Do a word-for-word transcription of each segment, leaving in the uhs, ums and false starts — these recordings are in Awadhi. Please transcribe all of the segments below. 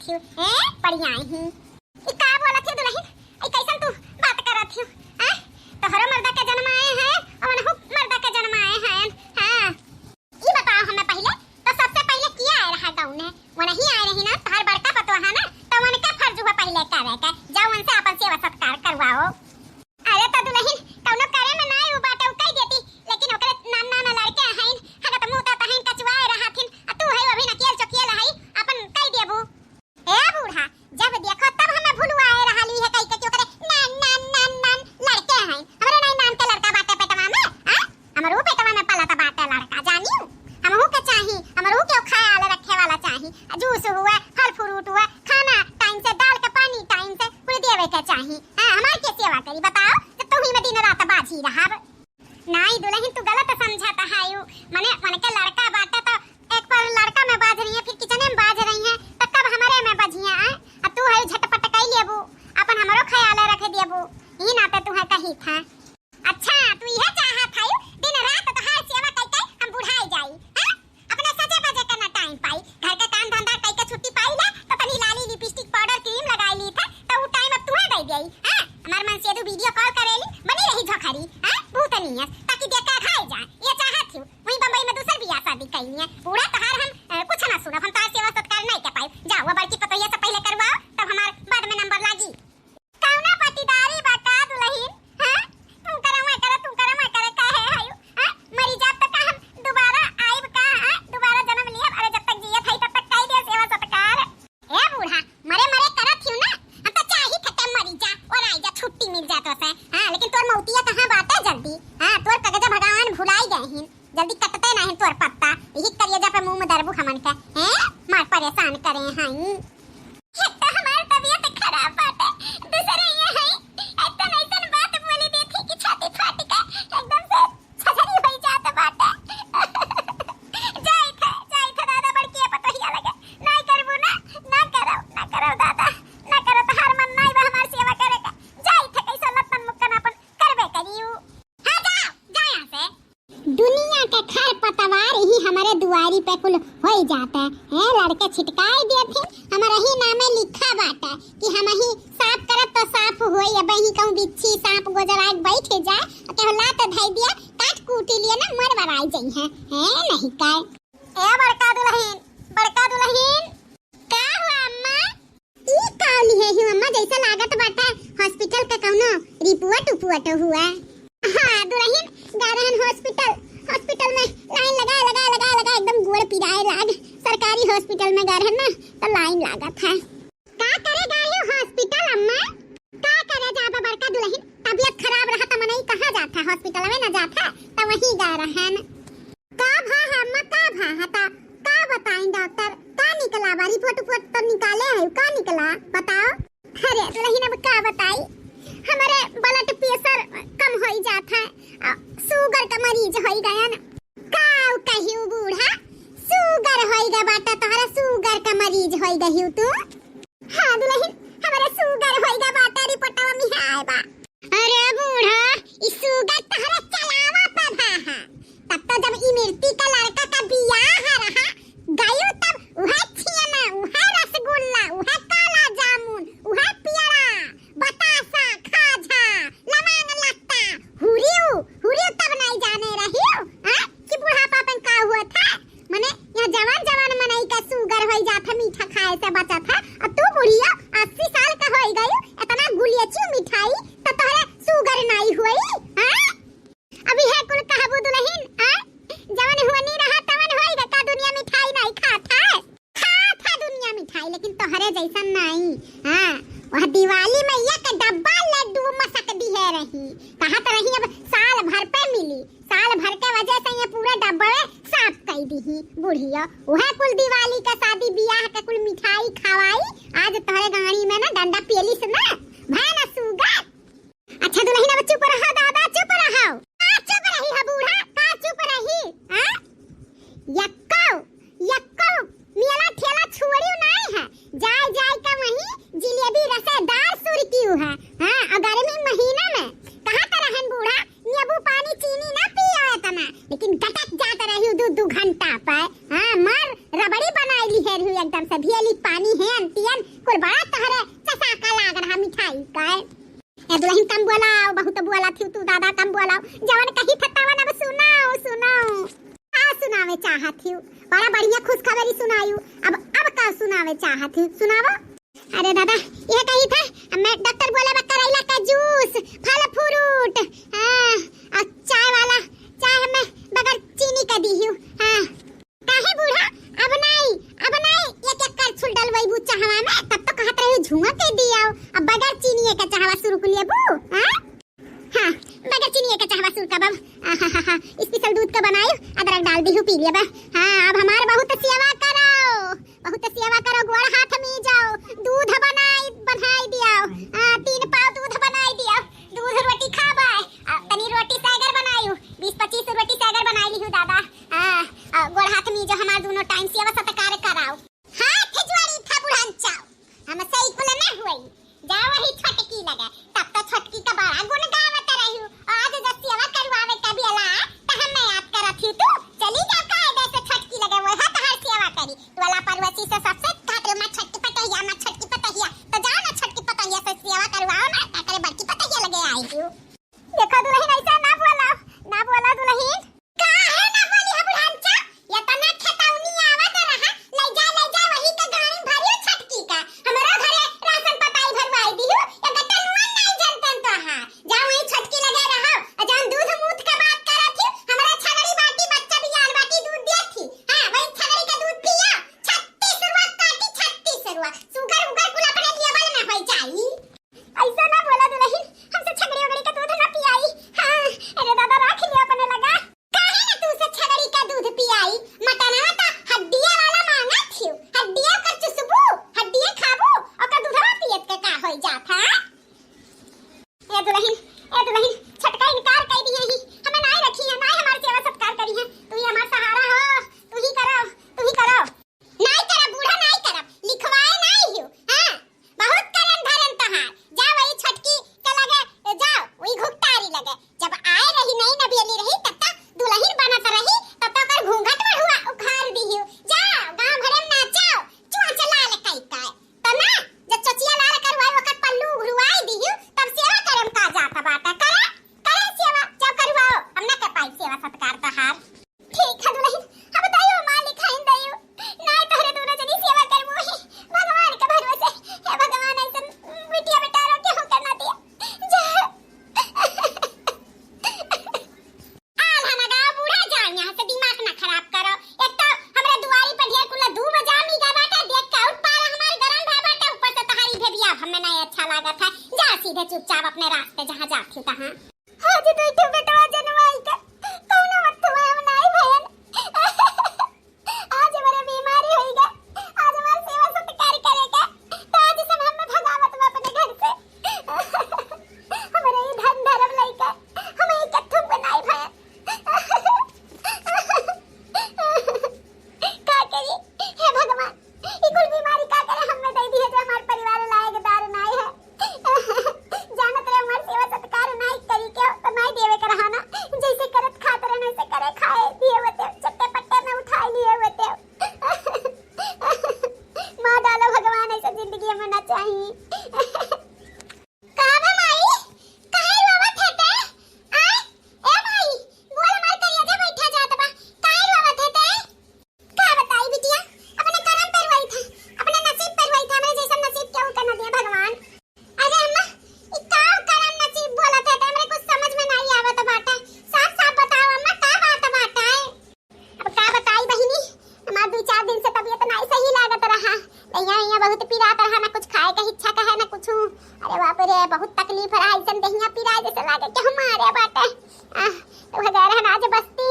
क्यों? ए, बढ़िया ही। ई का बोलत हियो दुलहिन? ई कैसन तू बात करत हियो? हैं? तोहरो मर्दा के जन्म आए हैं, अउर उनहू मर्दा के जन्म आए हैं। हाँ। ई बताओ हमें पहिले, तो सबसे पहिले किया आए रहा गाँव में? वो नहीं आए रही ना, तोहर बड़का पतोह है ना, तो उनका फर्ज हुआ पहिले करे के, जाओ उनसे अपन सेवा सत्कार करवाओ। अरे तो दुलहिन, कौनो करे में ना उ बाटे, उ कह देती, लेकिन ओकरे नान नान लड़के हईन, हगत मुतत हईन, कचुआए रहथिन, आ तू है अभी नकियल चोकियल है, अपन कह देबू। ए बूढ़ा, जब देखो तब हमें भुलवाए रहली है, कह के कि ओकरे नान नान नान नान लड़के हईन। हमरे नाई नान के लड़का बाटे पेटवा में, आ? हमरो पेटवा में पलत बाटे लड़का, जानियो? हमहू के चाही, हमरो के ख्याल रखे वाला चाही। जूस हुआ, फल फ्रूट हुआ, खाना टाइम से, दाल का पानी टाइम से, कुल देवे के चाही। हाँ, हमार के सेवा करी बताओ, जब तुही में दिन रात बाझी रहब। नाई दुलहिन, तू गलत समझत हायू। मने उनके लड़का बाटे तो एक पर लड़का में बाझ रही है, फिर किचने में बाझ रही है, तो कब हमरे में बझिया आए? अब तू है झटपट कई लेबू, अपन हमरो ख्याल रख देबू, यही नाते तू है कही था। अच्छा, तू इहे चाहत हयू, दिन रात तोहार सेवा कई कई हम बुढ़ाई जाई, हैं? अपने सजे बजे के ना टाइम पाई, घर के काम धंधा कई के छुट्टी पाई ना, तो तनी लाली, लिपस्टिक, पाउडर, क्रीम लगाई ली था, तो उ टाइम अब तुहे दे देई, हैं? हमार मनसेदू वीडियो कॉल करेली, बनी रही झोखरी, हैं? भूतनियस, ताकि देख के घाई जा, ये चाहत हूँ। वही बम्बई में दूसर बियाह शादी कई है, बूढ़ा तोहार हम, अ, कुछ ना सुनब, हम तोहार सेवा सत्कार नहीं के पाई। जा, वो बड़की पतोहिया से पहिले करवाओ, तब हमार बाद में नंबर लागी। कौना पटीदारी बा का दुलहिन? हाँ? तू करवा करे, तू करवा करे काहे हयू? हाँ? मरी जाब त का हम दोबारा आइब का? हाँ? दोबारा जन्म लियब? अरे जब तक जियत हई तब तक कई दे सेवा सत्कार। ए बूढ़ा, मरे मरे करत हियो ना, हम तो चाही थे ते मरी जा और आई जा, छुट्टी मिल जा तो से। हाँ, लेकिन तोर मौतिया कहाँ बाटे जल्दी? हाँ, तोर कगजा भगवान भुलाई गए हिन, जल्दी कटते नहीं तोर पत्ता, यही करियजा पे मुंह में दरबू हमन के। हैं? मार परेशान करे हई। एक तो हमार तबीयत खराब बाटे, दूसरे ये है, एक तो ऐसन बात बोली देती कि छाती फाट के एकदम से छछरी होई जात बाटे। जाई थे, जाई थे दादा बड़की पतोहिया लगे। नाई करबू ना, ना करो, ना करो दादा, ना करो, तोहार मन नाई बा हमार सेवा करे का। जाई थे कैसे लत्तन मुक्कन अपन करबे करियू। हाँ, जा, जा यहाँ से। दुनिया के खर पतवार ही हमरे दुआरी पे कुल होई जाता है। हैं, लड़के छिटकाई देथिन, हमरे ही नामे लिखा बाटे कि हम ही साफ करब तो साफ होई। अब ही कहूँ बिच्छी सांप गोजराए बैठ जाए, केहू लात धई दिया, काट कूटी लिए ना, मर बराई जई है। हैं, नहीं काय। ए बड़का दुलहिन, बड़का दुलहिन। का हुआ अम्मा? ई का लिहे ही अम्मा, जैसे लागत बाटे hospital के कौनो report उपोर्ट हुआ। हाँ दुलहिन, गा रहन hospital, hospital में line लगा, लगा, लगा, लगा, एकदम गोड़ पिराए लाग। सरकारी hospital में गा रहन ना, तो line लागत है। का करे गा रही hospital अम्मा? का करे जाबा बड़का दुलहिन, तबीयत खराब रहा त मनई कहाँ जात है, hospital में ना जात है, तो वहीं गा रहन। का भा है अम्मा, का भा है? ता का बताई डॉक्टर, का निकला बा? रिपोर्ट उपोर्ट तो निकाले है, का निकला बताओ? अरे दुलहिन अब का बताई, हमरे blood pressure कम होई जात है, आ, sugar का मरीज होई गयन। का कहियो बूढ़ा, sugar होई गए बाटा तोहरा, sugar का मरीज होई गहियो तू। हाँ दुलहिन, हमरे sugar होई गए बाटा, रिपोर्टवा में आए बा। अरे बूढ़ा, ई sugar तहरे चलावा पे भा है। तब तो जब इमरती का लड़का का बियाह रहा, गयो तब उहे छियना, उहे रसगुल्ला, उहे काला जामुन, उहे पियरा, बतासा, खाजा, लमांग लत्ता, हुरियो, हुरियो तब नहीं जाने रहियो, हाँ? कि बुढ़ापा पे का हुआ था? मने यहाँ जवान जवान मनई का sugar होई जात है, मीठा खाए से बचत है। अब तू बुढ़िया अस्सी साल का होई गई, इतना गुलियची मिठाई तो तोहरे sugar नहीं हुई, हाँ? अभी है कुल कहबू दुलहिन, हाँ? जवन हुआ नहीं रहा तवन होई गा, का दुनिया मिठाई नहीं खात है? खात है दुनिया मिठाई, लेकिन तोहरे जैसन नहीं। हाँ, वह दिवाली में एक डब्बा लड्डू मसक दिहे रही, कहत रही अब साल भर पे मिली, साल भर के वजह से ये पूरा डब्बे साफ कई दीही बुढ़िया। वह कुल दिवाली का शादी बियाह के कुल मिठाई खवाई, आज तोहरे गाड़ी में ना डंडा पेलिस ना, भय ना sugar। अच्छा दुलहिन अब चुप रहा दादा, चुप रहा। का चुप रही है बूढ़ा, का चुप रही? हाँ? यक्को, यक्को मेला ठेला छोड़ियो नाई है, जाए जाए का वहीं जिलेबी रसेदार सुरकियो है। हाँ, और गर्मी महीना में कहा तो रहन बूढ़ा, नींबू पानी चीनी ना पियो इतना, लेकिन गटक जात रही दू दू घंटा पर। हाँ, मार रबड़ी बनाई ली है रही एकदम से, भियली पानी है अंतियन, बढ़िया खुशखबरी सुनायू। अब, अब का सुनावे चाहत ही, सुनावा। अरे दादा, यह कही था, मैं डॉक्टर बोले बा करैला का जूस, फल फ्रूट, हाँ, और चाय वाला, चाय में बगैर चीनी का दी हूँ, हाँ। काहे बूढ़ा, अब नाई, अब नाई एक एक करछुल डलवैबू चाहवा में, तब तो कहत रही झुआ के दियाओ, अब बगैर चीनी के चाहवा शुरू कर लेबू, हाँ? हाँ, बगैर चीनी के चाहवा शुरू का बब, आहाहा, स्पेशल दूध का बनाई, अदरक डाल दी हूँ, पी लिया बा। हाँ, अब हमार बहुत सेवा करो, बहुत सेवा करो, गोड़ हाथ में जाओ, दूध बनाई, बनाई दियाओ, हाँ, तीन पाव दूध बनाई दियाओ, दूध रोटी खाबा, आ, तनी रोटी सैगर बनायू, बीस पच्चीस रोटी सैगर बनाई लिहू दादा। हाँ, आ, गोड़ हाथ में जो हमार दोनों टाइम सेवा सत्कार कराओ। हाथ जोड़ी था बुढ़ान चाओ, हमसे ई कुल ना हुई। जा वही छोटकी लगे, तब तो छोटकी का बड़ा गुण गावत रही। आज जब सेवा करवावे का बेला, त हम याद करत ही तू। चली जा कायदे से छोटकी लगे, वो है तहार सेवा करी। टोला पड़ोसी से सबसे कहत रहे, "मैं छोटकी पतोहिया, मैं छोटकी पतोहिया।" तो जाओ ना छोटकी पतोहिया से सेवा करवाओ ना, का करे बड़की पतोहिया लगे आई हूँ। देखो दुलहिन, ऐसा ना बोला, ना बोला दुलहिन। काहे ना बोली है बुढ़ान चा? एतना खेतौनी आवत रहा, ले जा, ले जा, वही के गाड़ी में भरियो छटकी का। हमरो घरे राशन पताई भरवाई दिहु, एक गट्टा नुआ नाई जनतन तो हा। जा वही छटकी लगे रहो, और जौन दूध मूत के बात करत ही, हमरा छगड़ी बाटी, बच्चा बियान बाटी दूध देत ही। हाँ, वही छगड़ी के दूध पिया, छत्तीस रुआ काटी, छत्तीस रुआ। शुगर उगर कुल अपने लेवल में होई जाई। ऐसा ना बोला दुलहिन, हमसे छगड़ी वगड़ी का दूध ना पियाई। हाँ, अरे दादा, राख लिया अपने लगा। काहे ना तू से छगड़ी का दूध पियाई? मटनवा तो हड्डिया वाला मांगत हियो, हड्डिया कर चुसबू, हड्डिया खाबू, ओकर दूधवा पियत के का होई जात है? ए दुलहिन, ए दुलहिन, छटका इनकार कई दिए ही, हमें नाई रखी है, नाई हमार सेवा सत्कार करी है, तू ही हमार सहारा हो, तू ही करो, तू ही करो। नाई करब बूढ़ा, नाई करब, लिखवाए नाई हियो। हाँ, बहुत करम धरम तोहार। जा वही छोटकी के लगे, जा वही घुघटारी लगे। जब आए रही, नई नवेली रही, तब तक दुलहिन बनत रही, तब तक ओकर घूंघट मढ़ुआ उखाड़ दिहियो। जा, गाँव भरे में नाचाओ, चोंच लाल कई का। तब ना, जब चोचिया लाल करवाई, ओकर पल्लू उघरुआई दिहियो, तब सेवा करम का जात बाटा। करे, करे सेवा, जब करवाओ, हम ना कर पाई सेवा सत्कार तोहार। ठीक है दुलहिन, हम बताइयो मालिक हईन दइयो, नाय तोहरे दूनो जनी सेवा करबो ही, भगवान के भरोसे। हे भगवान, ऐसन बिटिया बेटा रो केहू के ना दिया। जा। आल्हा ना गाओ बूढ़ा, जाओ यहाँ से, दिमाग ना खराब करो। एक तो हमरे दुआरी पर ढेर कुल दूब जामी गए बाटे, देख के और पारा हमार गरम भए बाटे, ऊपर से तोहारी भेदिया हमें नहीं अच्छा लागत है। जा सीधे चुपचाप अपने रास्ते जहाँ जात ही तहाँ। आज दुई ठो बेटवा जनमाई के कौनो मत हुआ हम नाई भयन। आज हमरे बीमारी होई गे, आज हमार सेवा सत्कार करे के, तो आज सब हम भगावत बा अपने घर से। हमरे ई धन धर्म लइके हम ई कत्थुम के नाई भयन। का करी, हे भगवान, ई कुल बीमारी का करे हमें दे दिए जो हमार परिवार लायक दार नाई है। जानत रहे हमार सेवा सत्कार नाई करी के तो नाई देवे के रहा ना, जैसे करत खात रहे वैसे करे, खाए दिए होते, चट्टे पट्टे में उठाए लिए होते। माँ डालो भगवान, ऐसा जिंदगी में ना चाहिए। का बा माई? काहे रोवत है ते? आय, ए माई, बोल, हमार करेजा बैठा जात बा। काहे रोवत है ते? का बताई बिटिया, अपने करम पे रोई था, अपने नसीब पे रोई था, हमरे जैसन नसीब केहू के न दे भगवान। अरे अम्मा, ई का करम नसीब बोलत है ते? हमरे कुछ समझ में नहीं आवत बाटे। साफ साफ बताओ अम्मा, का बात बाटे? अब का बताई बहिनी, हमार दुई चार दिन से तबीयत नाई सही लागत रहा। दहिया हिया बहुत पिरात रहा, ना कुछ खाए के इच्छा कहे, ना कुछ। अरे बाप रे, बहुत तकलीफ रहा, ऐसन दहिया पिराए जैसे लागे कि हम मारे बाटे। आ, तो गए रहन आज बस्ती,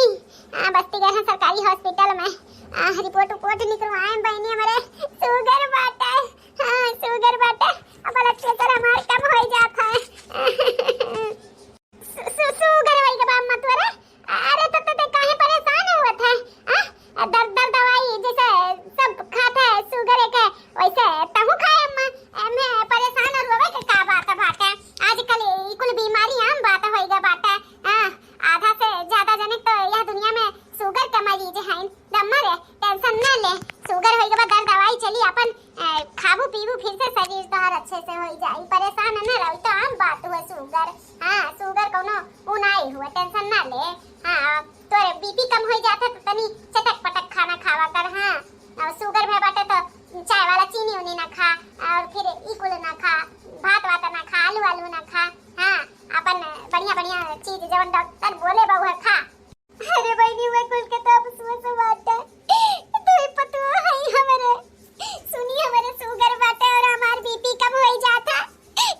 आ, बस्ती गए रहन सरकारी हॉस्पिटल में। आ, रिपोर्ट उपोर्ट निकलवाए बहिनी, हमरे शुगर बाटे। हाँ, शुगर बाटे, अब ब्लड प्रेशर हमार कम हो जात है। सु-, सु-, शुगर होई के बा अम्मा तोरे? अरे तो, तो, तो काहे परेशान होत है? आ? दर्द, दर्द दवाई जैसे सब खात है शुगर के, वैसे तहू खाए अम्मा। एमे परेशान और रोवे के का बात बाटे? आजकल ई कुल बीमारी आम बात होई गए बाटे। हाँ, आधा से ज्यादा जने तो यह दुनिया में शुगर के मरीज हैं। दम्मा रे, टेंशन ना ले, शुगर होई के बाद दर्द दवाई चली, अपन, ए, खाबू पीबू फिर से शरीर तोहार अच्छे से होई जाई, परेशान ना रहो, तो आम बात हुआ शुगर। हाँ, शुगर कोनो उ नाई हुआ, टेंशन ना ले। हाँ, तोरे बीपी कम होइ जात है तो तनी चटक पटक खाना खावा कर, हाँ। और शुगर में बाटे तो चाय वाला चीनी उनी ना खा, और फिर ई कुल ना खा, भात वात ना खा, आलू आलू ना खा, हाँ। अपन बढ़िया बढ़िया चीज जवन डॉक्टर बोले बा उहे खा। अरे बहिनी, उहे कुल के तो अफसोस बाटे। तू ही पतुआ है हमरे। सुनी, हमरे शुगर बाटे और हमार बीपी कम होइ जात है।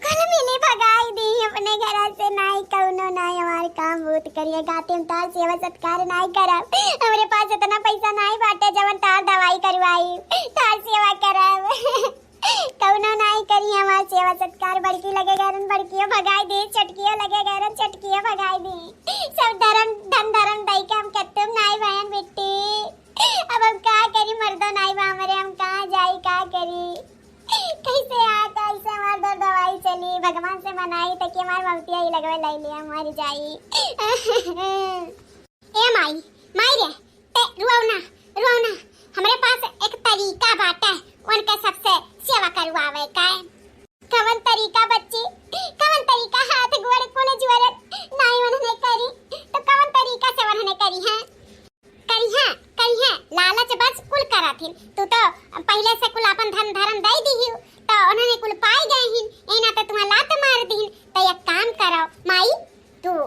कुल मिली भगाई दी अपने घर से, नाई कौनो नाई हमार काम बहुत करिए। गाते हम तार सेवा सत्कार नाई करब, हमरे पास इतना पैसा नाई बाटे जवन तार दवाई करवाई, तार सेवा करब। कौनो नाई करी हमार सेवा सत्कार, बड़की लगे गरन बड़कियो भगाई दी, छोटकियो लगे गरन छोटकियो भगाई दी। सब धर्म धन धर्म दई के हम कत्तुम नाई बहन बिट्टी। अब हम का करी, मर्दो नाई बा हमरे, हम कहाँ जाई, का करी? कैसे आ, कैसे हमार दर दवाई चली? भगवान से मनाई ताकि हमार ममतिया ही लगवे लाई लिया, मर जाई। ए माई, माई रे, ते रुआओ ना, रुआओ ना। हमरे पास एक तरीका बाटे, उनके सबसे सेवा करवावे का। कवन तरीका बच्ची, कवन तरीका? हाथ गोड़ कुल जुअरत नाई उन्हने करी, तो कवन तरीका से उन्हने करी है? करिहे, करिहे, लालच बस कुल करत हिन। तू तो पहिले से कुल आपन धन धरम दई दिहिउ, तो उन्हने कुल पाई गए हिन, ए नाते तुहा लात मार दिहिन। तो एक काम करो माई, तू,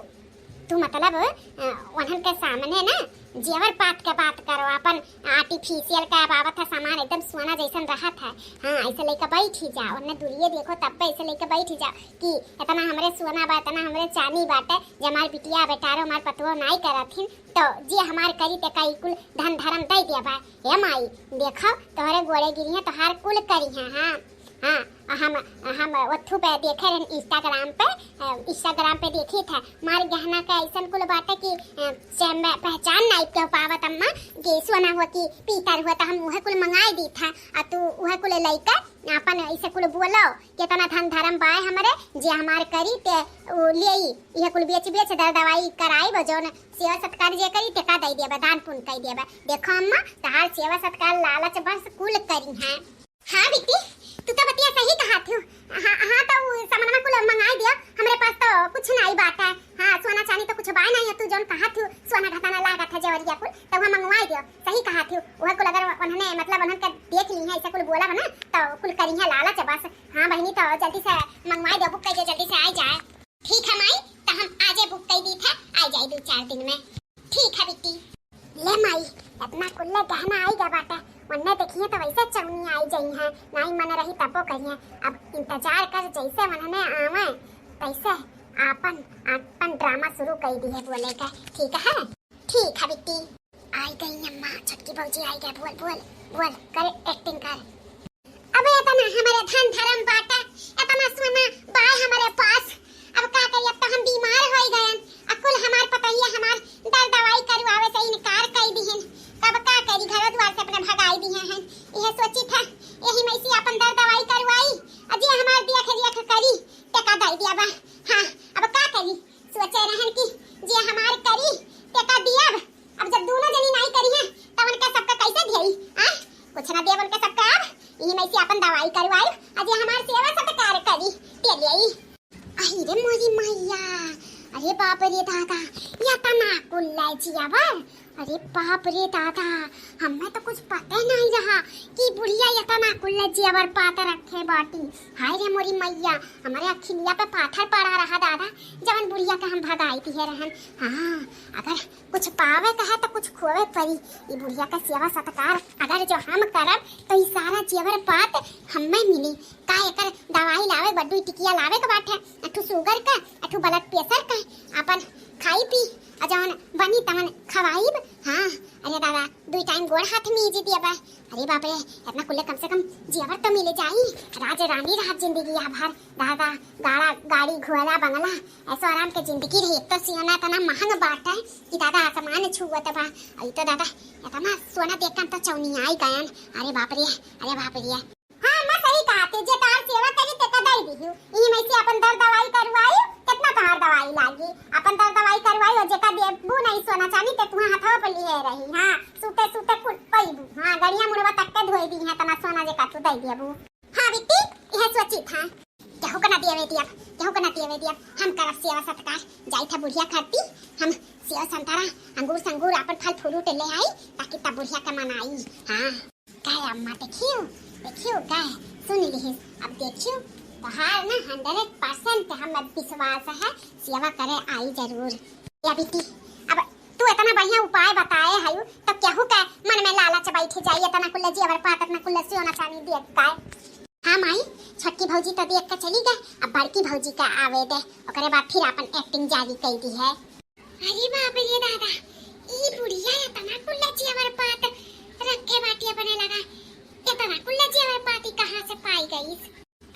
तू मतलब, अ, उन्हन के सामने ना जेवर पात के बात करो, आपन artificial का अब आवत है सामान एकदम सोना जैसन रहत है, हाँ, ऐसे लेके बैठी जा, उन्हें दूरिये देखो तब पे ऐसे लेके बैठी जा कि इतना हमरे सोना बा, इतना हमरे चानी बाटे, जे हमार बिटिया बेटारो हमार पतुआ नाई करत हिन, तो जे हमार करी ते का ई कुल धन धरम दई दिया बा। ए माई, देखो तोहरे गोड़े गिरी है, तोहार कुल करी है, हाँ, हाँ। हम, हम ओथू पे देखे रहन Instagram पे, अ, Instagram पे देखी था, मार गहना का ऐसन कुल बाटे कि, अ, से मैं पहचान नाई के पावत अम्मा कि सोना हुआ कि पीतर हुआ, तो हम उहे कुल मंगाई दी था, आ तू उहे कुल लइका आपन ऐसे कुल बोलो, कितना धन धरम बाय हमरे, जे हमार करी ते उ लेई, इहे कुल बेच बेच दर दवाई कराई बा, जौन सेवा सत्कार जे करी ते का दई देबा, दान पुण्य कई देबा। देखो अम्मा, तहार सेवा सत्कार लालच बस कुल करी हैं। हाँ बिट्टी, तू तो बतिया सही कहा थू। हाँ, हाँ, तो उ सामानमा कुल मंगाई दिया, हमरे पास तो कुछ नाई बात है। हाँ, सोना चानी तो कुछ बाय नाई है, तू जौन कहा थू सोना गहना लागत है जेवरिया कुल, तो वह मंगवाई दियो। सही कहा थू, वह कुल अगर उन्होंने, मतलब, उन्होंने देख ली है, ऐसे कुल बोला है ना, तो कुल करी है लालच बस। हाँ बहिनी, तो जल्दी से मंगवाई दो, book कर दो, जल्दी से आ जाए। ठीक है माई, तो हम आजे book कर दी था, आ जाए दो चार दिन में। ठीक है बिट्टी। ले माई, इतना कुल्ले गहना आई गया बाटे, वन्ने देखिए तो वैसे चौनी आई जाई है, नाई मन रही तबो करिए। अब इंतजार कर, जैसे मन में आवे तैसे आपन, आपन ड्रामा शुरू कर दी है बोले का। ठीक है, ठीक है बिट्टी। आई गई अम्मा, छोटकी भौजी आई गई, बोल, बोल, बोल, कर, acting कर। अबे इतना हमरे धन धरम बाटे, इतना सोना बाय हमरे पास, अब का करी, अब तो हम बीमार होई गयन, अब कुल हमार पतोहिया हमार दर दवाई करवावे से इनकार कई दिहन, तब का करी, घरो द्वार से अपने भगाई दिहे हैं। यह सोची था, यही में से अपन दर दवाई करवाई, और जे हमार देख रेख करी, ते का दई दिया बा। हाँ, अब का करी, सोचे रहन कि जे हमार करी, ते का दियब। अब जब दोनों जनी नाई करी हैं, तब उनके सबका कैसे दियई? आ? कुछ ना देब उनके सबका अब। यही में से अपन दवाई करवाई, आ जे हमार सेवा सत्कार करी, ते लेई। अहि रे मोरी मैया, अरे बाप रे दादा, या तना कुल्ला जेवर। अरे बाप रे दादा, हमें तो कुछ पता नहीं रहा कि बुढ़िया इतना कुल्ला जेवर पात रखे बाटी। हाय रे मोरी मैया, हमारे अखिलिया पे पाथर पड़ा रहा दादा, जवन बुढ़िया के हम भगाई दिए रहन। हाँ, अगर कुछ पावे का है तो कुछ खोवे परी। ई बुढ़िया का सेवा सत्कार अगर जो हम करब तो ई सारा जेवर पात हमें मिली। का एकर दवाई लावे, बड्डू टिकिया लावे के बाटे, अठू शुगर का, अठू blood pressure का, अपन खाई पी, आ जवन बनी तवन खवाईब। हाँ, अरे दादा, दुई टाइम गोड़ हाथ मीज दिया बा। अरे बाप रे, इतना कुल्ले कम से कम जेवर तो मिले जाई। राज रानी रहत जिंदगी या भर, दादा, गाड़ा, गाड़ी, घोड़ा, बंगला, ऐसो आराम के जिंदगी रही। एक तो सियाना इतना महंग बाटे कि दादा आसमान छुअत बा। अई तो दादा, इतना सोना देख के हम तो चौनियाई गयन। अरे बाप रे, अरे बाप रे। हाँ, अम्मा सही कहा थे, जे तार सेवा करी ते का दई दिहु। इही में से अपन दर दवाई करवाई, कितना तार दवाई लागी। अपन दर दवाई करवाई और जेका देबू नहीं सोना चानी ते तुहा हथवा पर लिए रही। हाँ, सूते सूते कुल पईबू। हाँ, गड़िया मुड़वा तक के धोई दी है, तना सोना जेका तू दई देबू। हाँ बिट्टी, यह सोची था। केहू का ना देवे दियब, केहू का ना देवे दियब। हम करब सेवा सत्कार, जाई था बुढ़िया खरती, हम सेव संतरा, अंगूर संगूर, आपन फल फ्रूट ले आई, ताकि तब बुढ़िया का मनाई। हाँ, कहे अम्मा, देखियो, देखियो, कहे, सुन लिहिस। अब देखियो, तोहार ना हंड्रेड परसेंट हम विश्वास है, सेवा करे आई जरूर। या बिट्टी, अब तू इतना बढ़िया उपाय बताए हयू, तो केहू के मन में लालच बैठ जाई, इतना कुल जेवर पात, इतना कुल सोना चांदी देख के। हाँ माई, छोटकी भौजी तो देख के चली गए, अब बड़की भौजी का आवे दे, ओकरे बाद फिर आपन एक्टिंग जारी कई दी है। अरे बाप रे दादा, ई बुढ़िया इतना कुल जेवर पात रखे बाटी अपने लगा, इतना कुल जेवर पात ई कहाँ से पाई गईस?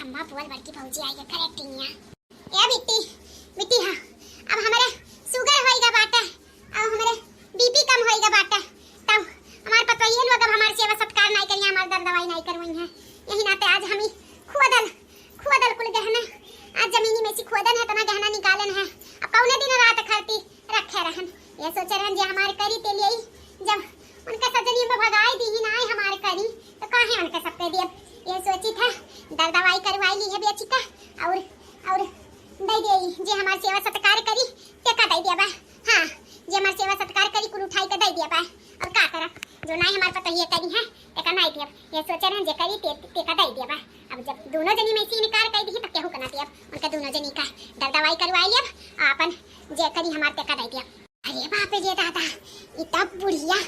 अम्मा बोल बड़की भौजी आई है, करे टीनिया। ए बिट्टी, बिट्टी हाँ, अब हमरे शुगर होइगा बाटे, अब हमरे बीपी कम होइगा बाटे, तब हमार पतोहिए लोग अब हमार सेवा सत्कार नाई करिए, हमार दर दवाई नाई करवाई है। यही नाते आज हम ही खोदल, खोदल कुल गहना, आज जमीनी में से खोदन है, इतना गहना निकालन है, अब कौने दिन रात खरती रखे रहन। ये सोचे रहन जे हमार करी ते लिए, जब उनका सजनी में भगाई दी ही ना हमार करी, तो काहे उनका सबके दिए? ये सोची था, दर दवाई करवाई ली है बेची का, और, और दे दे जे हमार सेवा सत्कार करी, टेका दे दिया बा। हाँ, जे हमार सेवा सत्कार करी, कुल उठाई के दे दिया बा। और का करब, जो नाई हमार पतोहिए करी है, टेका नाई दिया। ये सोचे रहन जे करी ते, टेका दे दिया बा। अब जब दोनों जनी में से इनकार कर दी, तो केहू के ना दिया। उनका दोनों जनी का दर दवाई करवाई लिया, आपन जे करी हमार टेका दे दिया। अरे बाप रे दादा, ई तब बुढ़िया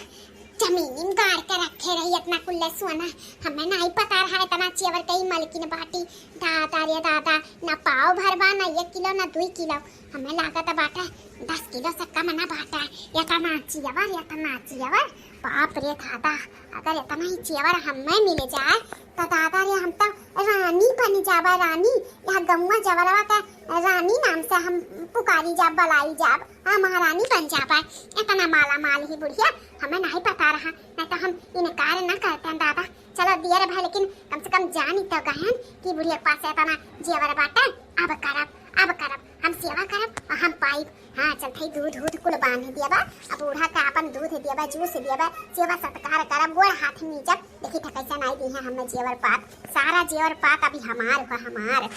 जमीन गाड़ के रखे रही इतना कुल्ले सोना। हमें नहीं पता रहा इतना जेवर कई मलकिन बाटी। दादा रे दादा, ना पाव भर बा, ना एक किलो, ना दुई किलो। हमें लागत बाटे दस किलो से कम ना बाटे। इतना जेवर, इतना जेवर, बाप रे दादा, अगर इतना ही जेवर हमें मिल जाए तो दादा रे, हम तो रानी बन जाबा, रानी। यहाँ गौवा जवरवा के रानी नाम से हम पुकारी जाब, बलाई जाब, हाँ, महारानी बन जाबा। इतना माला माल ही बुढ़िया, हमें नहीं पता रहा, नहीं तो हम इनकार ना करते हैं दादा। चलो दियर भाई, लेकिन कम से कम जानी तो गहन कि बुढ़िया के पास इतना जेवर बाटे। अब करब, अब करब, हम सेवा करब और हम पाइब। हाँ, चल थई दूध, दूध कुल बांध दिया बा। अब बूढ़ा का आपन दूध दिया बा, जूस दिया बा, सेवा सत्कार करब, गोड़ हाथ मीजब। देखी था कैसे नाई दी है हमें जेवर पात, सारा जेवर पात अभी हमार हुआ, हमार।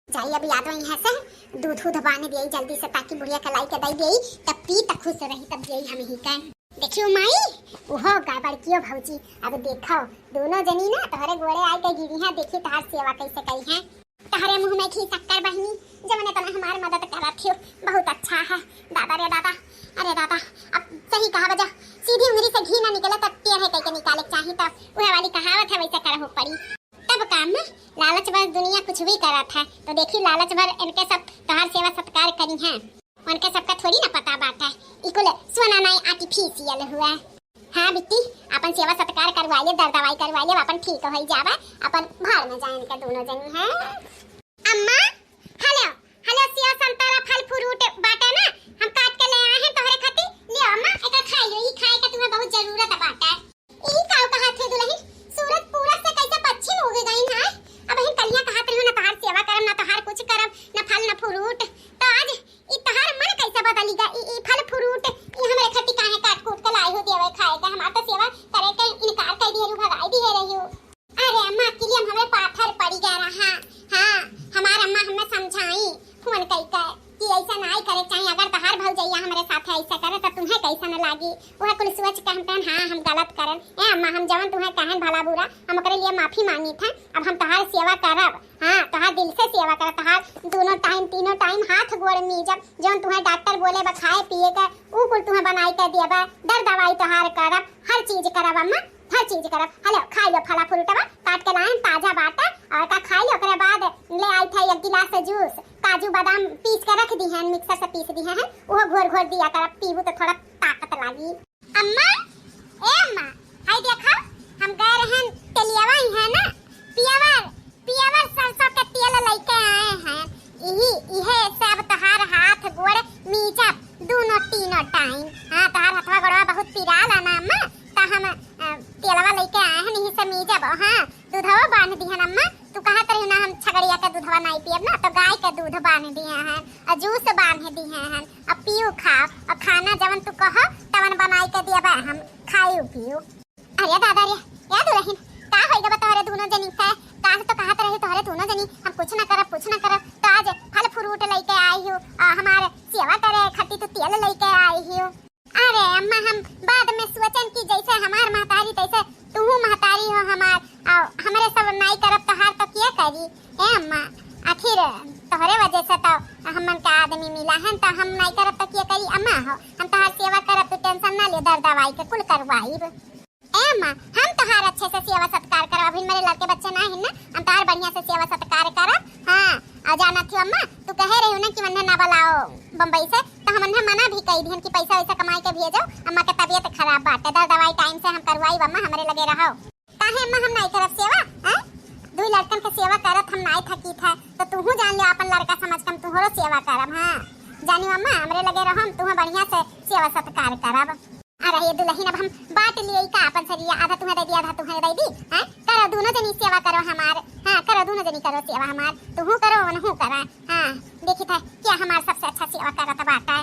जाई अभी यादव यहाँ से दूध, दूध बांध दिया जल्दी से, ताकि बुढ़िया के लाई के दई दिया, तब पी त खुश रही, तब दिया हम ही के। देखियो माई, उहो गा बड़कियो भौजी, अब देखो दोनों जनी ना तोहरे गोड़े आई के गिरी हैं, देखी तहार सेवा कैसे करी हैं। तहरे मुँह में घी शक्कर बहिनी, जवने तने हमार मदद करत थियो, बहुत अच्छा है। दादा रे दादा, अरे दादा, अब सही कहा बजा, सीधी उंगली से घी ना निकले तब टेढ़े कइके निकाले के चाही, तब उहे वाली कहावत है, वैसे करहु पड़ी। तब काम में लालच बस दुनिया कुछ भी करत है, तो देखी लालच भर इनके सब तोहार सेवा सत्कार करी हैं। उनके सबका थोड़ी ना पता बात है, ई कुल सोना नाई artificial हुआ। हाँ बिट्टी, अपन सेवा सत्कार करवा ले, दर दवाई करवा ले, अपन ठीक हो जावा, अपन घर में जाए इनके दोनों जनी हैं। अम्मा, हेलो, हेलो, सेव संतरा फल फ्रूट बाटे ना, हम काट के ले आए हैं तोहरे खातिर, लियो अम्मा, एका खाई लो, ई खाए के तुम्हें बहुत जरूरत बाटे। ई काव कहा थे दुलहिन, सूरज पूरब से कैसे पश्चिम उग गई ना, अब हम कलिया कहा थे ना तोहार सेवा करब, ना तोहार कुछ करब, ना फल, ना फ्रूट, तो आज ई तहार मन कैसे बदली गा? ई, ई फल फ्रूट, ई हमरे खती काहे काट कूट के लाए हो देवे खाए के? हमार तो सेवा करे के इनकार कर दिए रहू, भगाई दिए रहू। अरे अम्मा, के लिए हमरे पाथर पड़ी गया रहा। हाँ, हमार अम्मा हमें समझाई फोन कई के कि ऐसा नाई करे चाही। अगर तहार भौजैया हमरे साथ ऐसा करे तो तुम्हें कैसा न लागी? वह कुल सोच के हम कहन, हाँ, हम गलत करन। ए अम्मा, हम जवन तुम्हें कहन भला बुरा, हम ओकरे लिए माफी मांगी था। अब हम तहार सेवा करब। हाँ, तोहार दिल से सेवा करब, तोहार दोनों टाइम, तीनों टाइम हाथ गोड़ मीजब, जौन तुहें डॉक्टर बोले बा खाए पिए के, ऊ कुल तुहें बनाई के दिए बा, दर दवाई तोहार करब, हर चीज करब अम्मा, हर चीज करब। हेलो, खाई लो फला फ्रूटवा, काट के लाएन, ताजा बाटे, और का खाई लो, ओकरे बाद ले आई था एक गिलास जूस, काजू बादाम पीस के रख दी हैं, मिक्सर से पीस दी हैं, उहो घोर घोर दिया करब, पीबू तो थोड़ा ताकत लागी। अम्मा, ए अम्मा, हाय देखा, हम गए रहन तेलियावा ही है ना, पियावर, पियावर सरसों के तेल लेके आए हैं। इही, इहे से अब तहार हाथ गोड़ मीजब दोनों तीनों टाइम। हाँ, तहार हथवा गोड़वा बहुत पिराला ना अम्मा, त हम, अ, तेलवा लेके आए हैं, इही से मीजब। हाँ, दूधवा बांध दिहन अम्मा, तू कहत रही ना हम छगड़िया के दूधवा नाई पियब ना, तो गाय के दूध बांध दिए हैं, और जूस बांध दिए हैं, अब पीऊ खाओ, और खाना जवन तू कहो तवन बनाई के दियबा हम, खाई पीऊ। अरे दादा रे, ए दुलहिन, का होई गवा तोहरे दोनों जनी के? काहे तो कहत रहे तोहरे दोनों जनी, हम कुछ ना करब, कुछ ना करब। फिर तोहरे वजह से तो हमन का आदमी मिला है, तो हम नाई करब तो के करी? अम्मा हो, हम तोहार सेवा करब, तू tension ना ले, दर दवाई के कुल करवाइब। ए अम्मा, हम तोहार अच्छे से सेवा सत्कार करब, अभी मेरे लड़के बच्चे ना हैं ना, हम तोहार बढ़िया से सेवा सत्कार करब। हाँ, और जाना थी अम्मा, तू कहे रही ना कि मन्ने ना बुलाओ बम्बई से, तो हम मन्ने मना भी कही दिहन कि पैसा वैसा कमाई के भेजो, अम्मा के तबीयत खराब बाटे, दर दवाई time से हम करवाइब, अम्मा हमरे लगे रहो। काहे अम्मा हम नाई करब सेवा, हैं? दुई लड़कन के सेवा करत हम नाई थकी था, तो तूहू जान ले अपन लड़का समझ के हम तुहरो सेवा करब। हाँ, जानी अम्मा, हमरे लगे रहो, हम तुहे बढ़िया से सेवा सत्कार करब। अरे ये दुलहिन, अब हम बाँट लियई का अपन सरिया, आधा तुहे दे दी, आधा तुहे दे दी, हैं? करो दूनो जनी सेवा करो हमार, हाँ, करो दूनो जनी करो सेवा हमार, तुहू करो, उनहू करा, हाँ, देखी था क्या हमार सबसे अच्छा सेवा करत बाटे।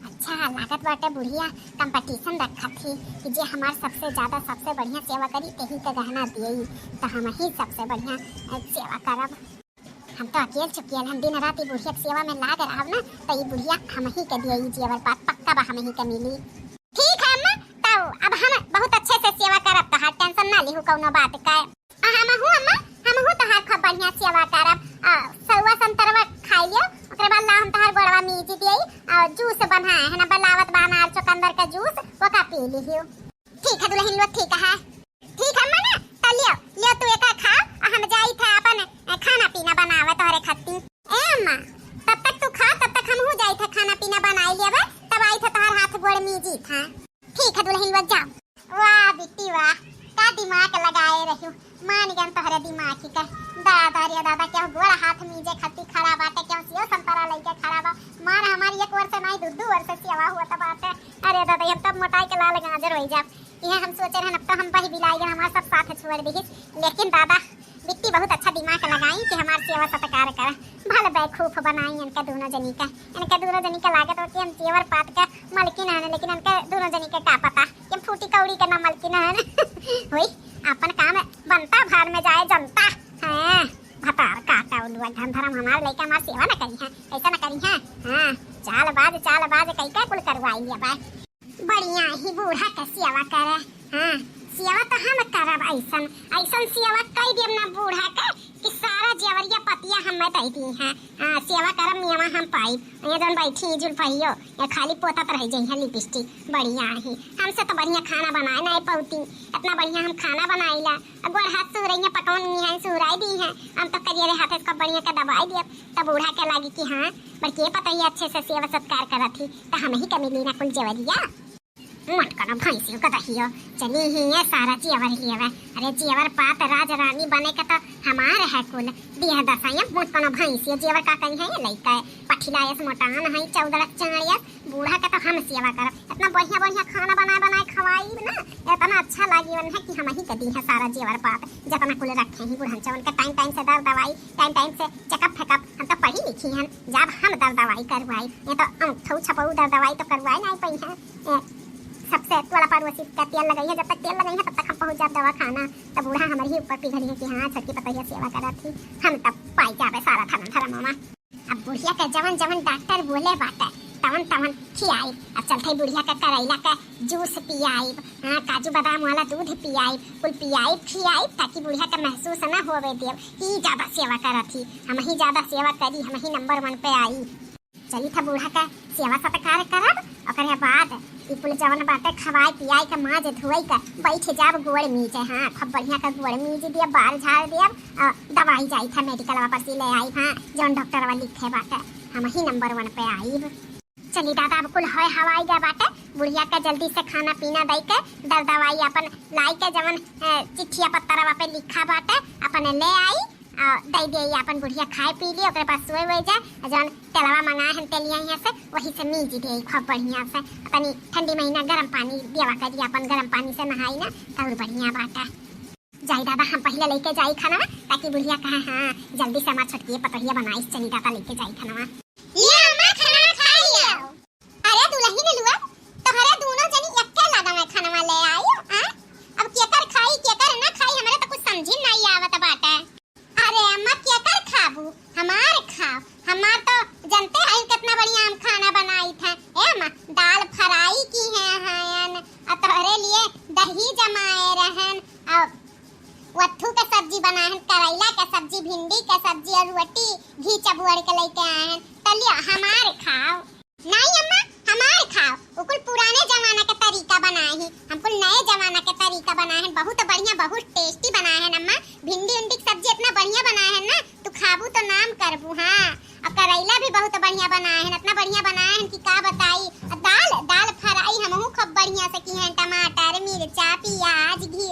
अच्छा, लागत बाटे बुढ़िया competition रखत ही कि जे हमार सबसे ज्यादा, सबसे बढ़िया सेवा करी, तेही के गहना दियई, तो हम ही सबसे बढ़िया, अ, सेवा करब। हम तो अकेल चुकियल, हम दिन रात ई बुढ़िया के सेवा में लाग रहब ना, तो ई बुढ़िया हम ही के दियई जेवर पात, पक्का बा हम ही के मिली। ठीक है अम्मा, तो अब हम बहुत अच्छे से सेवा करब, तोहार tension ना लिहू कौनो बात का। आ, हमहू अम्मा, हमहू तोहार खूब बढ़िया सेवा करब। आ, सउआ संतरवा खाई लियो, ओकरे बाद ला हम तोहार गोड़वा मीज दियई, और juice बनाए है ना, बनावत बा अनार चुकंदर का juice, ओका पी लिहियो। ठीक है दुलहिन लो, ठीक है। ठीक है अम्मा ना, तो लियो, लियो तू एका खा, आ हम जाई थे अपन, ए, खाना पीना बनावे तोहरे खत्ती। ए अम्मा, तब तक तू खा, तब तक हमहू जाई थे खाना पीना बनाई लेबे, तब आई थे तोहार हाथ गोड़ मीजी था। ठीक है दुलहिन लो, जाओ। वाह बिट्टी वाह, का दिमाग लगाए रहियो, मान गन तोहरे दिमाग ही का। दादा रे दादा, केहू गोड़ हाथ मीजे खत्ती खड़ा बाटे, केहू सेव संतरा लइके खड़ा बा। मान हमारी एक वर्ष नाई, दू दू वर्ष सेवा हुआ त बाटे। अरे दादा, हम तब मोटाई के लाल गाजर होई जाब। इहे हम सोचे रहन, अब तो हम बही बिलाई गन, हमार सब साथ छोड़ दिहिस। लेकिन दादा, बिट्टी बहुत अच्छा दिमाग लगाई कि हमार सेवा सत्कार कर। भल बेवकूफ बनाई इनका दोनों जनी का। इनका दोनों जनी का लागत हो कि हम जेवर पात का मलकिन हन, लेकिन इनका दोनों जनी का का पता कि हम फूटी कौड़ी का ना मलकिन हन। होई, अपन काम बनता, भाड़ में जाए जनता। हैं, भतार काटा उलुआ, धन धरम हमार लइका हमार सेवा न करी हैं, कैसे न करी हैं? हाँ, चालबाज, चालबाज, कई का कुल करवाई लिया बा। बढ़िया ही बूढ़ा के सेवा करे। हाँ, सेवा तो हम करब, ऐसन, ऐसन सेवा कई देब ना बूढ़ा के कि सारा जेवरिया पतिया हमें दे दी हैं। हाँ, सेवा करब, मेवा हम पाइब। ये जौन बैठी जुलफहियो, ये खाली पोतत रह जइहें लिपस्टिक। बढ़िया ही, हमसे तो बढ़िया खाना बनाए ना पौती, इतना बढ़िया हम खाना बनाइला। अब गोड़ हाथ सुहरइया पकौन निहाई सुहराई दी हैं, हम तो करियरे हाथे से बढ़िया के दबाई दियब, तब बूढ़ा के लागी कि हाँ, बड़की पतोहिया अच्छे से सेवा सत्कार करत ही, त हम ही के मिली ना कुल जेवरिया। मोट कोनो भैंसियो के दहियो, चली ही ये सारा जेवर ही हवे। अरे जेवर पात राज रानी बने के तो हमार है कुल, दिया दसाइया मोट कोनो भैंसियो जेवर का कही है, ये लइका है, पठिलायस मोटान है, चौदह चाणियस, बूढ़ा के तो हम सेवा करब। इतना बढ़िया बढ़िया खाना बनाए बनाए खवाई ना, इतना अच्छा लागी उन्हें कि हम ही के दी है सारा जेवर पात, जितना कुल रखे ही बुढ़नचा उनके टाइम टाइम से दर दवाई, टाइम टाइम से चेकअप फेकअप। हम तो पढ़ी लिखी हन, जब हम दर दवाई करवाई, ये तो अंगठौ छपऊ दर दवाई तो करवाए नहीं पाई हैं। ए, सबसे टोला पड़ोसी का तेल लगाई है, जब तक तेल लगाई है तब तक हम पहुँच जाब दवाखाना। तब बूढ़ा हमारे ही ऊपर पिघली है कि हाँ छोटकी पतोहिया सेवा करत थी, हम तब पाई जाबे सारा धरम धरम मामा। अब बुढ़िया के जवन जवन डॉक्टर बोले बाटे, तवन तवन खियाई। अब चलते बुढ़िया के करैला के जूस पियाइब, हाँ, काजू बादाम वाला दूध पियाइब, कुल पियाइब खियाइब, ताकि बुढ़िया के महसूस न होवे देब कि ई ज्यादा सेवा करत ही। हम ही ज्यादा सेवा करी, हम ही नंबर वन पे आई। चली था बूढ़ा के सेवा सत्कार करब, ओकरे बाद ई कुल जवन बाटे खवाए पियाए के, माज धोए के, बैठ जाब गोड़ मीजे। हाँ, खूब बढ़िया के गोड़ मीज दियब, बाल झाड़ दियब, आ, दवाई जाई था मेडिकल वापस ही ले आई, हाँ, जौन डॉक्टर वाला लिखे बाटे, हम ही नंबर वन पे आईब। चली दादा, अब कुल होए हवाई गए बाटे, बुढ़िया के जल्दी से खाना पीना दई के, दर दवाई अपन लाई के, जवन, ए, चिट्ठिया पत्तरवा पे लिखा बाटे, अपन ले आई, आ, दई दे, अपन बुढ़िया खाए पी ली, ओकरे बाद सोए हुए जाए, आ जवन तेलवा मंगाए हम तेलिया यहाँ से, वही से मीज दे खूब बढ़िया से, तनी ठंडी महीना गरम पानी देवा करी, अपन गरम पानी से नहाई ना, तो और बढ़िया बाटे। जाई दादा, हम पहिले लेके जाई खाना, ताकि बुढ़िया कहे, हाँ, जल्दी से हमार छोटकी पतोहिया बनाई, चली दादा, लेके जाई खाना। ये अम्मा, खाना खा लियो। अरे दुलहिन लुआ, तोहरे दोनों जनी एक्के लगा में खाना ले आई, आ? अब केकर खाई, केकर ना खाई, हमरे तो कुछ समझी नहीं आवत बाटे। अरे अम्मा, केकर खाबू? हमार खाओ, हमार तो जनते है कितना बढ़िया हम खाना बनाई थे। ए अम्मा, दाल फ्राई की है, हाँ, आ तोहरे लिए दही जमाए रहन, आ वत्थू के सब्जी बनाए हन, करैला के सब्जी, भिंडी के सब्जी और रोटी घी चबुअर के लेके आए हन। तो लियो हमार खाओ। नहीं अम्मा, हमार खाओ। उ कुल पुराने जमाना के तरीका बनाए ही, हम कुल नए जमाना के तरीका बनाए हन। बहुत बढ़िया, बहुत tasty बनाए हन अम्मा। भिंडी उंडी के सब्जी इतना बढ़िया बनाए हन ना, तू खाबू तो नाम करबू। हाँ, और करैला भी बहुत बढ़िया बनाए हन, इतना बढ़िया बनाए हन कि का बताई। और दाल, दाल fry हमहू खूब बढ़िया से की हन, टमाटर, मिर्चा, प्याज, घी,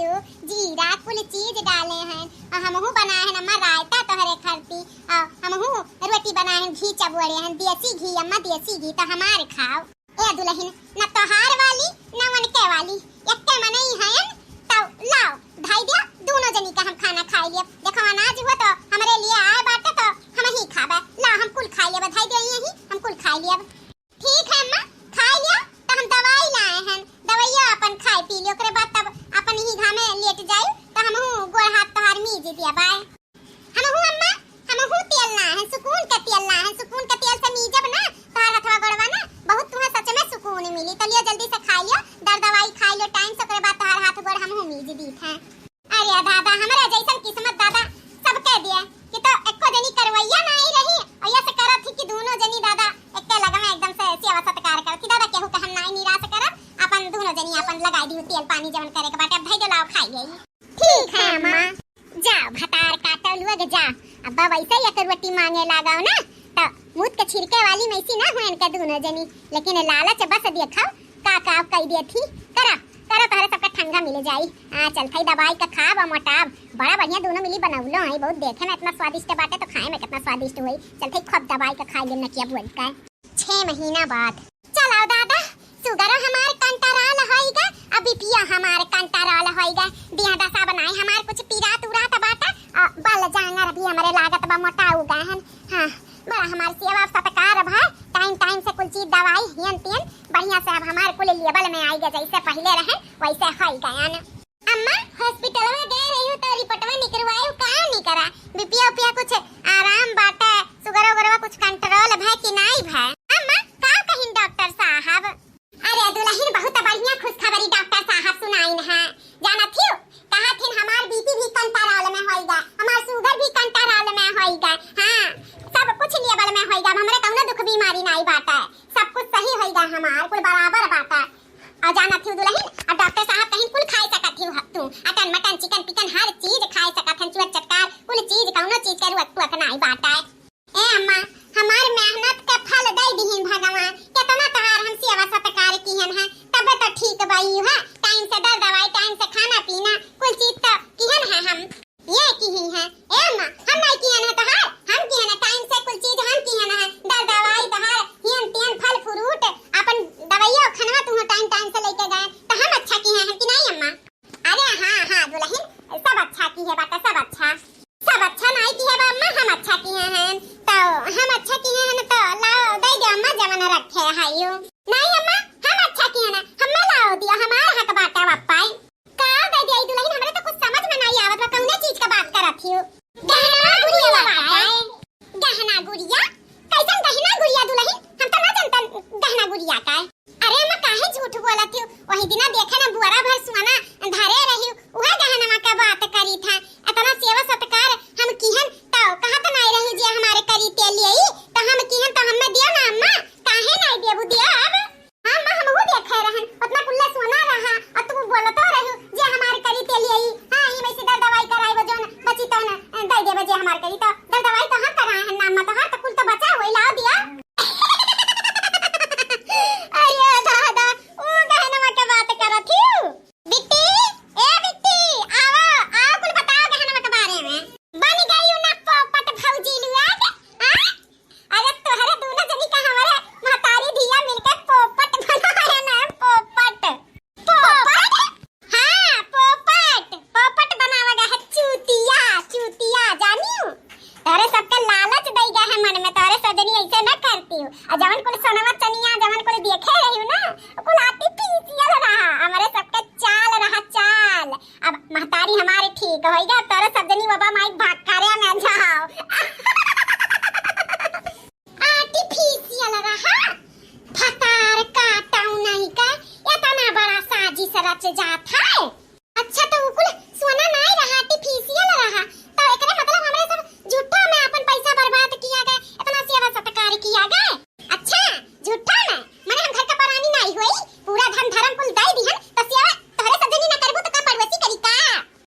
जीरा कुल चीज डाले हन। और हमहू बनाए हन अम्मा रायता तोहरे खरती, और हमहू रोटी बनाए हन, घी चबुअरे हन, देसी घी अम्मा, देसी घी। तो हमार खाओ। ए दुलहिन, न तोहार वाली, न उनके वाली, एक्के मनई हयन, तौ लाओ, धई दिया, दूनो जनी का हम खाना खाई लियब। देखो, अनाज हुआ तो हमरे लिए आए बाटे, तो हमही खाबे। लाओ, हम कुल खाई लेब, धई दिया यही, हम कुल खाई लियब। ठीक है अम्मा, खाई लिया, तो हम दवाई लाए हन, दवाइया अपन खाई पी लियो, ओकरे बाद तब अपन ही घामे लेट जाई, तो हमहू गोड़ हाथ तोहार मीज दिया बाय। हमहू अम्मा, हमहू तेल लाए हन, सुकून के तेल लाए हन, सुकून के तेल से मीजब ना तोहार हथवा गोड़वा ना, बहुत तुहें सच में सुकून मिली। तो लियो जल्दी से खाई लियो, दर दवाई खाई लियो टाइम से, ओकरे बाद तोहार हाथ गोड़ हमहू मीज दीत हैं। अरे दादा, हमरा जैसन किस्मत दादा सबके दिए कि तो एको जनी करवैया ना आई रही, और ये से करत थी कि दूनो जनी दादा एक्के लगा में एकदम से सेवा सत्कार करत थी। दादा केहू के हम नाई निराश करब, अपन दूनो जनी अपन लगाई दी तेल पानी जवन करे के बाटे। अब धई दो, लाओ खाई गई। ठीक है अम्मा। जा भतार काटो लोग जा। अब वैसे ही एक रोटी मांगे लागो ना, तो मुत के छिड़के वाली में सी ना हुए इनके दूनो जनी, लेकिन लालच बस देखो का का कई दे थी। करा, करा, तोहरे सबका ठंगा मिल जाई। आ, चल थई दवाई का खाब और मोटाब। बड़ा बढ़िया दूनो मिली बनौलो है, बहुत देखे में इतना स्वादिष्ट बाटे तो खाए में कितना स्वादिष्ट हुई। चल थई खूब दवाई का खाई लेम नकिया बोल का। छह महीना बाद। चलाओ दादा, सुगरो हमार कंट्रोल होइगा, अब बीपियो हमार कंट्रोल होइगा। देह दशा बनाए हमार कुछ पिरात उरात बाटा, और बल जांगर भी हमरे लागत बा मोटाऊ गए हन। हाँ, बड़ा हमार सेवा सत्कार भा, टाइम टाइम से कुल चीज दवाई हेन तेन बढ़िया से अब हमार कुल लेवल में आइगा, जैसे पहिले रहे वैसे होई गयन। अम्मा, हॉस्पिटलवा गए रही तो रिपोर्टवा निकरवायु का निकरा? बीपिया उपिया कुछ आराम बाटे, सुगरवा उगरवा कुछ कंट्रोल भय कि नाई भय? अम्मा, का कहिन डॉक्टर साहब? अरे दुलहिन, बहुत बढ़िया खुशखबरी डॉक्टर साहब सुनाइन है। जानत हियो, कहत हिन हमार बीपी भी कंट्रोल में होइगा, हमार सुगर भी कंट्रोल में होइगा। हाँ, सब कुछ लेवल में होइगा, अब हमरे कौनो दुख बीमारी नाई बाटे, सब कुछ सही होइगा, हमार कुल बराबर बाटे। और जानत हियो दुलहिन, अब डॉक्टर साहब कहिन कुल खाए सकत हियो तू, अटन मटन चिकन पिकन हर चीज खाए सकत हन, चुअत चटकार कुल चीज, कौनो चीज के रुअत पुअत नाई बाटे। ए अम्मा, हमार मेहनत के फल दे दिहिन भगवान, केतना तोहार हम सेवा सत्कार किहन है, तबे तो ठीक बा। यू है टाइम से दर दवाई, टाइम से खाना पीना, कुल चीज तो किहन है हम। ये किही है। ए अम्मा, हम नहीं किहन है तोहार, हम किहन है टाइम से कुल चीज हम किहन है, दर दवाई तोहार, हेन तेन फल फ्रूट, अपन दवाइया खनवा तू टाइम टाइम से लेके गए, तो हम अच्छा किहे हैं कि नहीं अम्मा? अरे हाँ, हाँ दुलहिन, सब अच्छा किहे बाटे, सब अच्छा। सब अच्छा नाई किहे बा अम्मा, हम अच्छा किहे हैं। तो हम अच्छा किहे हैं तो लाओ दे दे अम्मा, जवन रखे है यू। नहीं अम्मा, हम अच्छा किहे ना, हमें लाओ दिया, हमार हक बाटे बापाई। का दे दे दुलहिन, हमरे तो कुछ समझ में नाई आवत बा, कौने चीज का बात करत हियो? गहना गुड़िया बाटे। गहना गुड़िया? कैसन गहना गुड़िया दुलहिन? हम तो ना जानतन गहना गुड़िया का है। अरे अम्मा, काहे झूठ बोलत हियो? वही दिना देखे ना बुअरा भर सोना धरे रही, उहे गहनवा का बात करी था। इतना सेवा सत्कार हम किहन तो कहत नाई रही जे हमारे करी ते लिए, तो हम किहन तो हमें दियो ना अम्मा, काहे नाई देबू, दियो अब। हाँ अम्मा, हमहू देखे रहन, उतना कुल्ला सोना रहा, और तू बोलतो रहू जे हमारे करी ते लिए। हाँ, ई वैसे दर दवाई कराई, वो जोन बची तो न दे देबे जे हमारे करी, तो दर दवाई तो हम कराए हैं ना अम्मा, तो हर तो कुल तो बचा हुई, लाओ दिया। अरे दादा, ऊ गहनवा के बात करत हियो? बिट्टी, ए बिट्टी, आओ, आओ, कुल बताओ गहनवा के बारे में। बन गई ना पोपट भौजी लुआ के, आ? अरे तोहरे दूनो जनी का हमारे महतारी धिया मिलके पोपट बनाया ना, पोपट। पोपट? हाँ, पोपट। पोपट बनावा गा है चूतिया, चूतिया, जानियो? तोरे सबके लालच दई गा है मन में, तोरे सजनी ऐसे न करती हूँ। और जवन कुल सोनवा चनिया, जवन कुल देखे रही हूँ ना, वो कुल artificial रहा, हमारे सबके चाल रहा, चाल। अब महतारी हमारे ठीक होई गा, तोरे सजनी बाबा माई भाग